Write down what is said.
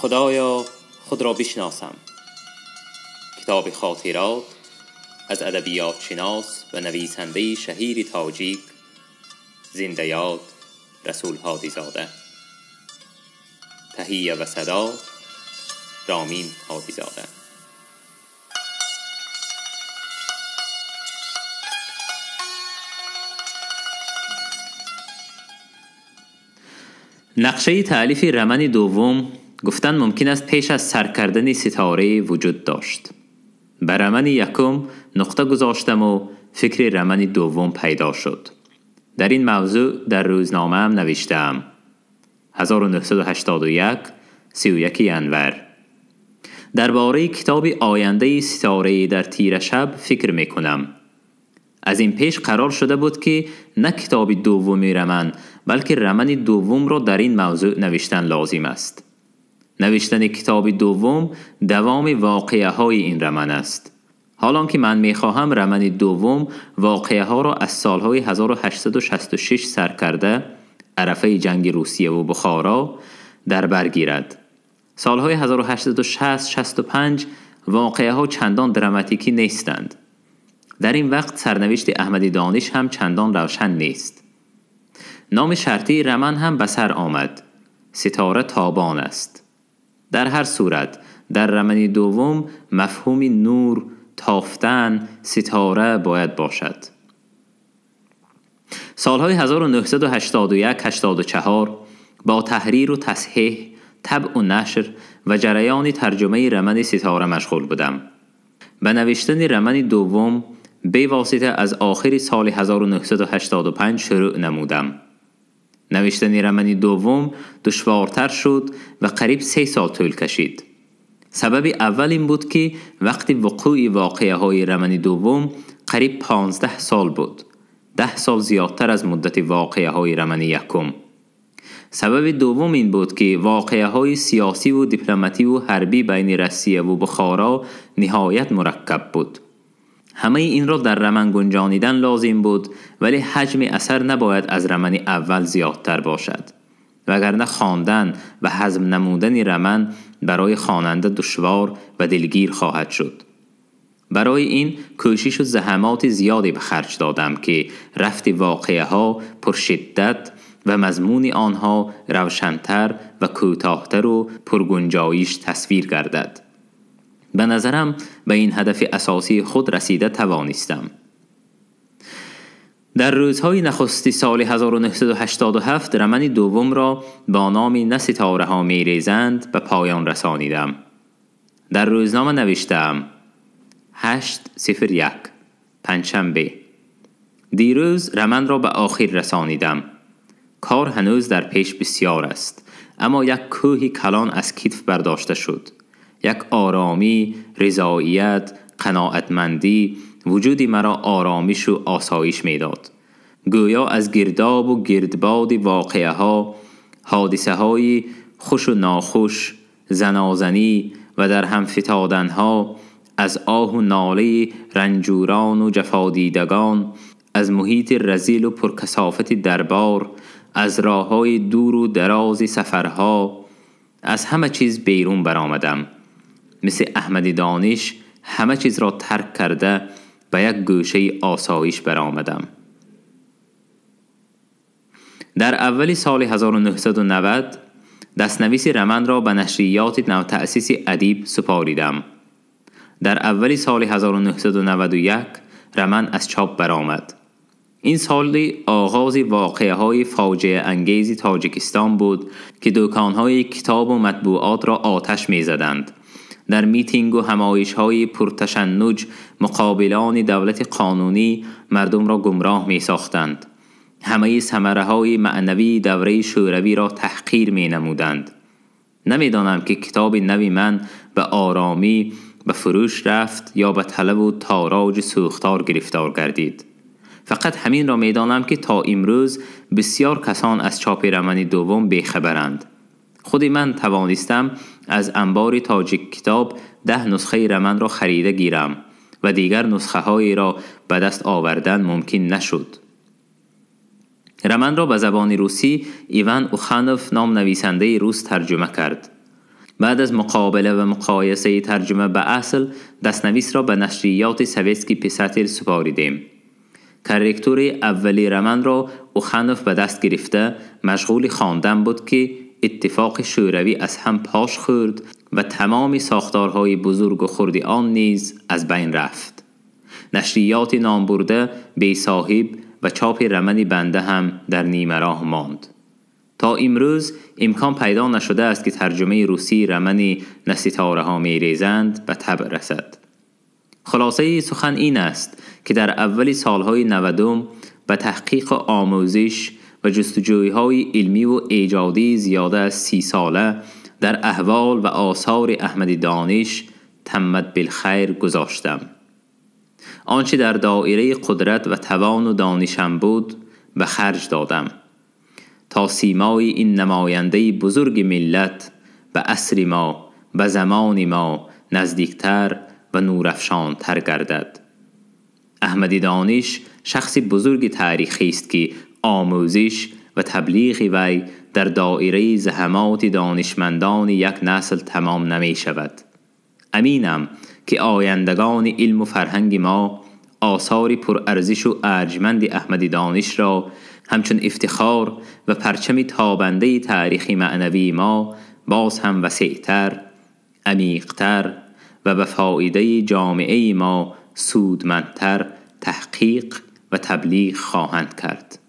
خدایا خود را بشناسم. کتاب خاطرات از ادبیات شناس و نویسنده شهیر تاجیک زنده یاد رسول هادیزاده. تهیه و صدا رامین هادیزاده. نقشه تألیف رمان دوم گفتن ممکن است پیش از سر کردن ستاره وجود داشت. به رمان یکم نقطه گذاشتم و فکر رمان دوم پیدا شد. در این موضوع در روزنامه هم نوشتم. 1981 31 ینور. درباره کتاب آینده ستاره در تیره شب فکر میکنم. از این پیش قرار شده بود که نه کتاب دومی رمان بلکه رمان دوم را در این موضوع نوشتن لازم است. نوشتن کتاب دوم دوام واقعه های این رمان است. حالان که من میخواهم رمان دوم واقعه ها را از سالهای 1866 سر کرده عرفه جنگ روسیه و بخارا در بر گیرد. سالهای 1860-65 واقعه ها چندان دراماتیکی نیستند. در این وقت سرنوشت احمد دانش هم چندان روشن نیست. نام شرطی رمان هم به سر آمد. ستاره تابان است. در هر صورت در رمان دوم مفهوم نور، تافتن، ستاره باید باشد. سالهای 1981-84 با تحریر و تصحیح، طبع و نشر و جریان ترجمه رمان ستاره مشغول بودم. به نوشتن رمان دوم به واسطه از آخر سال 1985 شروع نمودم. نوشتن رمان دوم دشوارتر شد و قریب 3 سال طول کشید. سبب اول این بود که وقتی وقوع واقعه های رمان دوم قریب 15 سال بود. 10 سال زیادتر از مدت واقعه های رمان یکم. سبب دوم این بود که واقعه های سیاسی و دیپلماتی و حربی بین روسیه و بخارا نهایت مرکب بود. همه این را در رمان گنجانیدن لازم بود، ولی حجم اثر نباید از رمان اول زیادتر باشد، وگرنه خواندن و هضم نمودن رمان برای خواننده دشوار و دلگیر خواهد شد. برای این کوشش و زحمات زیادی به خرج دادم که رفت واقعه ها پرشدت و مضمون آنها روشنتر و کوتاهتر و پرگنجایش تصویر گردد. به نظرم به این هدف اساسی خود رسیده توانستم. در روزهای نخستی سال 1987 رمان دوم را با نام نه ستاره ها می ریزند به پایان رسانیدم. در روزنامه نوشتم 8/01 پنجشنبه. دیروز رمان را به آخر رسانیدم. کار هنوز در پیش بسیار است، اما یک کوه کلان از کتف برداشته شد. یک آرامی، رضایت، قناعتمندی وجودی مرا آرامش و آسایش میداد. گویا از گرداب و گردباد واقعه ها، حادثه های خوش و ناخوش، زنازنی و در هم فتادن ها، از آه و ناله رنجوران و جفادیدگان، از محیط رذیل و پرکثافت دربار، از راه‌های دور و دراز سفرها، از همه چیز بیرون برآمدم. مثل احمد دانش همه چیز را ترک کرده به یک گوشه آسایش برآمدم. در اول سال 1990 دستنویس رمان را به نشریات نوتأسیس ادیب سپاریدم. در اول سال 1991 رمان از چاپ برآمد. این سال آغاز واقعه های فاجعه انگیز تاجیکستان بود که دکان‌های کتاب و مطبوعات را آتش می‌زدند. در میتینگ و همایش های پرتشنج مقابلان دولت قانونی مردم را گمراه می ساختند. همه ثمره های معنوی دوره شوروی را تحقیر می نمودند. نمی دانم که کتاب نوی من به آرامی به فروش رفت یا به طلب و تاراج سوختار گرفتار گردید. فقط همین را می دانم که تا امروز بسیار کسان از چاپ رمان دوم بیخبرند. خود من توانستم از انبار تاجیک کتاب 10 نسخه رمان را خریده گیرم و دیگر نسخه هایی را به دست آوردن ممکن نشد. رمان را به زبان روسی ایوان اوخانوف نام نویسنده روس ترجمه کرد. بعد از مقابله و مقایسه ترجمه به اصل، دستنویس را به نشریات سویتسکی پیساتیل سپاریدیم. کرکتور اولی رمان را اوخانوف به دست گرفته مشغول خواندن بود که اتفاق شوروی از هم پاش خورد و تمام ساختارهای بزرگ و خرد آن نیز از بین رفت. نشریات نامبرده بی صاحب و چاپ رمان بنده هم در نیمه راه ماند. تا امروز امکان پیدا نشده است که ترجمه روسی رمان نه ستاره ها می ریزند به طبع رسد. خلاصه سخن این است که در اول سالهای 90 به تحقیق و آموزش و جستجوی‌های علمی و ایجادی زیاده از 30 ساله در احوال و آثار احمد دانش تمت بالخیر گذاشتم. آنچه در دایره قدرت و توان و دانشم بود به خرج دادم تا سیمای این نماینده بزرگ ملت به عصر ما، به زمان ما نزدیکتر و نورافشانتر گردد. احمد دانش شخص بزرگ تاریخی است که آموزش و تبلیغ وی در دایره زحمات دانشمندان یک نسل تمام نمی شود. امینم که آیندگان علم و فرهنگ ما آثار پرارزش و ارجمند احمد دانش را همچون افتخار و پرچم تابنده تاریخی معنوی ما باز هم وسیعتر، عمیقتر و به فایده جامعه ما سودمندتر تحقیق و تبلیغ خواهند کرد.